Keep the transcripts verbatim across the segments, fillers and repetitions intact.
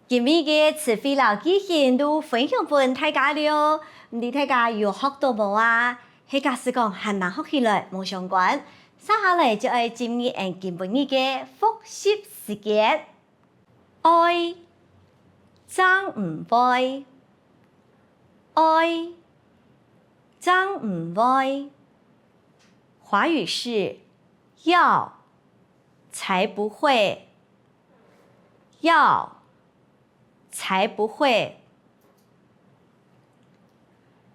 今晡日个詞彙摎句型都分享分大家了，毋知大家有學著無啊？係假使講還吂學起來，無相關，接下來就愛進入𠊎今晡日个複習時間。愛，正毋會；愛，正毋會。華語是要，才不會；要，才不會。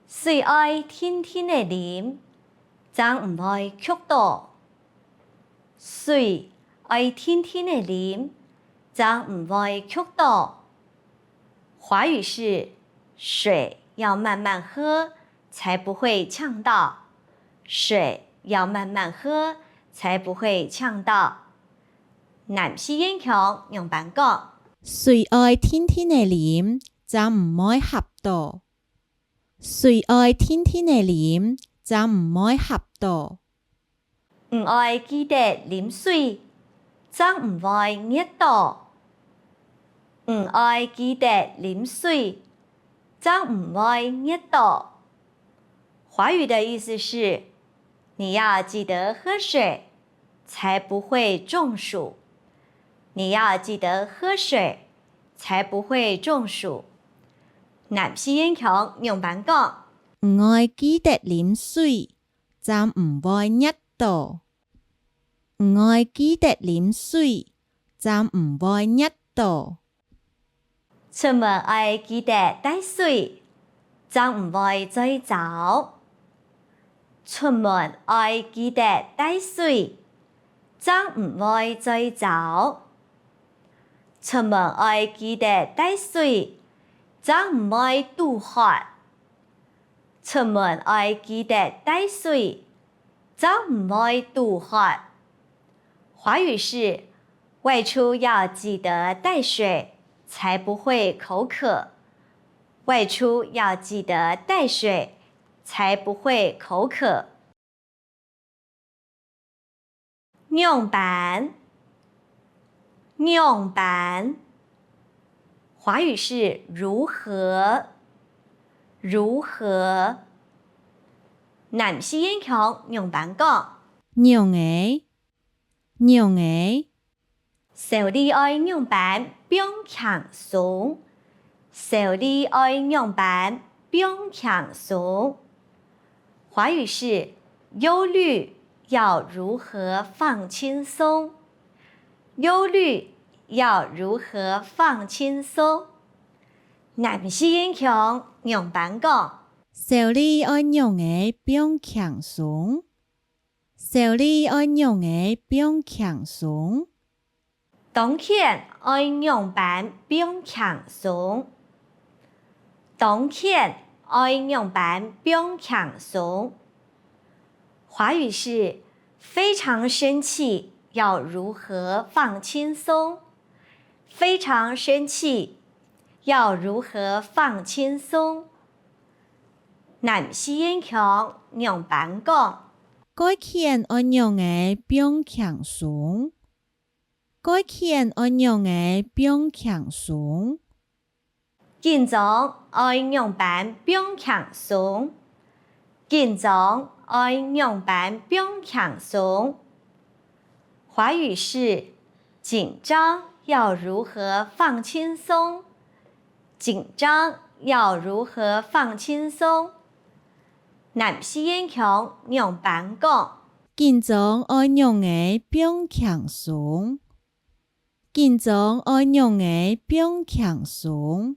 水愛定定仔啉，正毋會噭著；水愛定定仔啉，正毋會噭著。華語是：水要慢慢喝，才不會嗆到。水要慢慢喝，才不會嗆到。南四縣腔仰般講？水愛定定仔啉，正毋會澀著。水愛定定仔啉，正毋會澀著。你愛記得啉水，正毋會熱著。你愛記得啉水，正毋會熱著。華語的意思是，你要記得喝水，才不會中暑。你要記得喝水，才不會中暑。南四縣腔仰般講？你愛記得啉水，正毋會熱著。你愛記得啉水，正毋會熱著。出門愛記得帶水，正毋會嘴燥。出門愛記得帶水，正毋會嘴燥。出門愛記得帶水，正毋會肚渴。出門愛記得帶水，正毋會肚渴。華語是：外出要記得帶水，才不會口渴。外出要記得帶水，才不會口渴。仰般，仰般。華語是如何，如何。南四縣腔仰般講？仰仔，仰仔。 手裡愛仰般放輕鬆，手裡愛仰般放輕鬆。華語是：憂慮要如何放輕鬆？憂慮要如何放輕鬆？南四縣腔仰般講？手裡愛仰仔放輕鬆？ 手裡愛仰仔放輕鬆？當譴愛仰般放輕鬆？當譴愛仰般放輕鬆？華語是：非常生氣要如何放輕鬆？非常生氣要如何放輕鬆？ 南四縣腔仰般講？該譴愛仰仔放輕鬆？該譴愛仰仔放輕鬆？緊張愛仰般放輕鬆？緊張愛仰般放輕鬆？華語是：緊張要如何放輕鬆？ 緊張要如何放輕鬆？南四縣腔仰般講？緊張愛仰仔放輕鬆？緊張愛仰仔放輕鬆？